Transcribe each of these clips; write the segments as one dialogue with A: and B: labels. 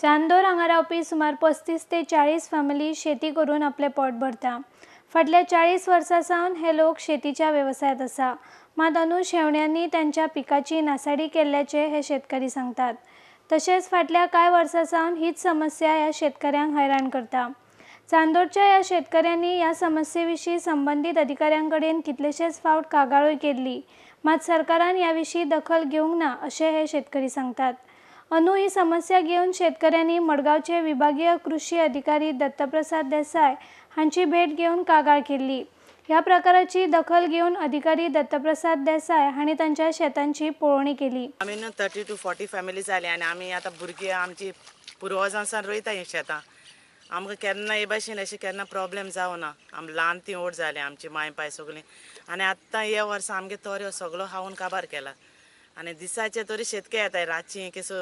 A: चांदोर हांगा रावपी सुमार 35 ते 40 फॅमिली शेती करून आपलें पोट भरता. फाटल्या 40 वर्सां सावन हे लोक शेतीच्या वेवसायांत आसा. मात अंदू शेवण्यांनी तांच्या पिकाची नासाडी केल्ल्याचे हे शेतकरी सांगतात. तशेंच फाटल्या कांय वर्सां सावन हीच समस्या ह्या शेतकऱ्यांक हैराण करता. चांदोरच्या ह्या शेतकऱ्यांनी ह्या समस्ये विशीं संबंदीत अधिकाऱ्यां कडेन कितलेशेच फावट कागाळूय केल्ली, मात सरकारान ह्या विशीं दखल घेवंक ना अशें हे शेतकरी सांगतात. अंदू ही समस्या घेवन शेतकऱ्यांनी मडगांवचे विभागीय कृशी अधिकारी दत्तप्रसाद देसाय हांची भेट घेवन कागाळ केल्ली. ह्या प्रकाराची दखल घेवन अधिकारी दत्तप्रसाद देसाय हांणी तांच्या शेतांची पळोवणी केली.
B: आमी न्हू 30 टू 40 फॅमिली जाली आनी आमी आतां भुरगीं आमची पुर्वजां सावन रोयता हीं शेतां. आमकां केन्ना हे भाशेन अशें केन्ना प्रोब्लेम जावना. आमी ल्हान ती व्हड जाली आमची माय पाय सगळीं आनी आतां हे वर्सा आमगे तोऱ्यो सगळो खावन काबार केला. आनी दिसाचे तरी शेतके येताय, रातची केसो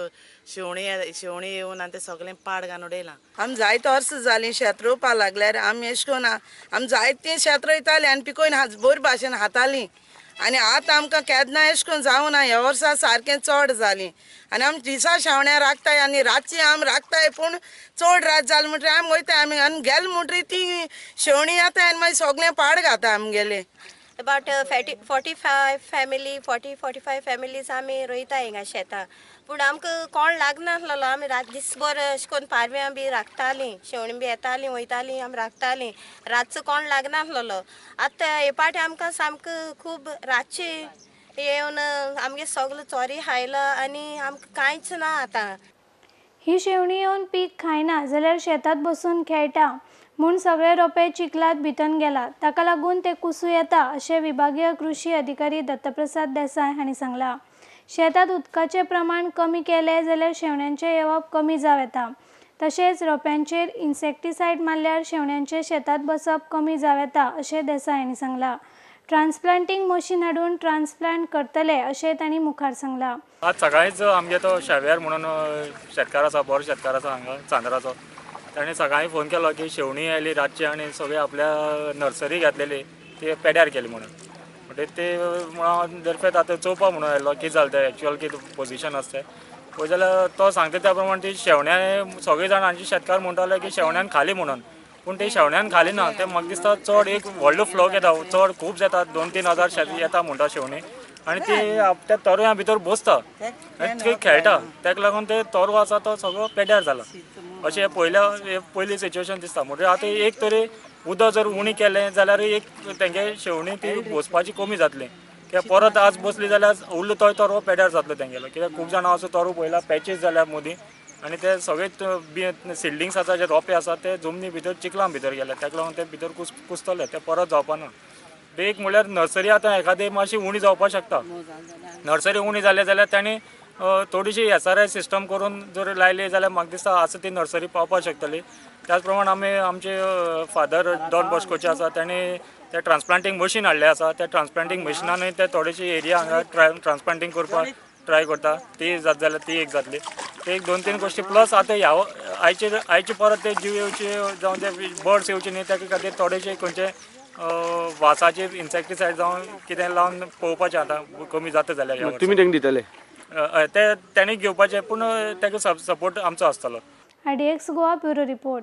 B: शेवणीं शेवणीं येवन आनी ते सगळें पाड घालून उडयलां.
C: आमी जायते वर्सां जालीं शेत रोवपा लागल्यार. आमी एशें करून आमी जायतीं शेत रोयतालीं आनी पिकोवन बरी भाशेन खातालीं. आनी आतां आमकां केन्ना एशें करून जावना. ह्या वर्सा सारकें चड जालीं आनी आमी दिसा शेवण्या राखताय आनी रातची आमी राखताय, पूण चड रात जाली म्हणटरीर आमी वयताय आमी आनी गेले म्हणटरीर ती शेवणीं येताय आनी मागीर सगळें पाड घाता आमगेलें.
D: About 45 family, 40 45 families आमी रोयता हिंगा शेतां. पूण आमकां कोण लागनासलेलो. आमी रात दिसभर अशें करून पारव्यां बी राखतालीं. शेवणीं बी येतालीं वयतालीं, आमी राखतालीं. रातचो कोण लागनासलेलो. आतां हे पाटी आमकां सामको खूब रातची येवन आमगे सगलो चोरी खायला आनी आमकां कांयच ना आतां.
A: ही शेवणीं येवन पीक खायना जाल्यार शेतात बसून खेळटा म्हूण सगळे रोपे चिखलात भितन गेला, ताका लागून ते कुसू येता अशें विभागीय कृशी अधिकारी दत्तप्रसाद देसाय हांणी सांगलां. शेतात उदकाचें प्रमाण कमी केलें जाल्यार शेवण्यांचें येवप कमी जावं येता. तशेंच रोप्यांचेर इन्सेक्टिसायड मारल्यार शेवण्यांचें शेतात बसप कमी जावं येता अशें देसाय हांणी सांगलां. ट्रान्सप्लांटींग मशीन हाडून ट्रान्सप्लांट करतले अशें तांणी मुखार सांगलां.
E: आज सकाळींच आमगे तो शेव्यार म्हणून शेतकार आसा, बरो शेतकार आसा हांगा चांदराचो. ताणें सकाळीं फोन केलो की शेवणीं आयली रातची आनी सगळी आपल्या नर्सरी घातलेली ती पेड्यार केली म्हणून. म्हणटकीर ते म्हणून हांव दरफेत आतां चोवपा म्हणून आयलो कितें जालें तें, एक्चुअल कितें पोजिशन आसा तें. पळय जाल्यार तो सांगता त्या प्रमाण ती शेवण्यां सगळीं जाण हांचे शेतकार म्हणटाले की शेवण्यान खाली म्हणून, पूण ते शेवण्यान खाली ना. ते म्हाका दिसता चड एक व्हडलो फ्लॉक येता, चड खूब येतात, 2-3 हजार शेत येता म्हणटा शेवणीं आनी ती त्या तोरव्यां भितर बसता आनी ती खेळटा. ताका लागून ते तोरवो आसा तो सगळो पेड्यार जाला अशें पयल्या हे पयली सिच्युएशन दिसता. म्हणटकीर आतां एक तरी उदक जर उणी केलें जाल्यार एक तेंगे शेवणीं ती बसपाची कमी जातली, कित्याक परत आज बसली जाल्यार उरलो तोय तोरवो पेड्यार जातलो तेंगेलो. कित्याक खूब जाणां असो तोरवो पळयला पॅचीस जाल्या मदीं आनी ते सगळे बी सिडलिंग्स आसा, जे रोपे आसा ते जमनी भितर चिखलां भितर गेले. ताका लागून ते भितर कुसतले, ते परत जावपा ना. एक म्हणल्यार नर्सरी आतां एखादी मातशी उणी जावपाक शकता. नर्सरी उणी जाली जाल्यार तांणी थोडीशी एसआरआय सिस्टम करून जर लायली जाल्यार म्हाका दिसता आसा ती नर्सरी पावपाक शकतली. त्याच प्रमाण आमी आमचे फादर डॉन बॉस्कोचे आसा, तांणी ते ट्रान्सप्लांटींग मशीन हाडले आसा. त्या ट्रान्सप्लांटींग मशिनानूय ते थोडीशी एरिया हांगा ट्रान्सप्लांटींग करपाक ट्राय करता. ती जात जाल्यार ती एक जातली. ते एक दोन तीन गोश्टी. प्लस आतां ह्या आयचे आयचे परत ते जीव येवचे जावं ते बर्ड्स येवचे न्ही ताका खातीर थोडेशे खंयचे वासाचे इन्सेक्टिसायड जावं कितें लावन पळोवपाचें आतां कमी जाता जाल्यार ह्या वर्सा.
F: तुमी तांकां दितले?
E: हय, ते तेणी घेवपाचें, पूण ताका सपोर्ट आमचो आसतलो.
A: IDX Goa, bureau report.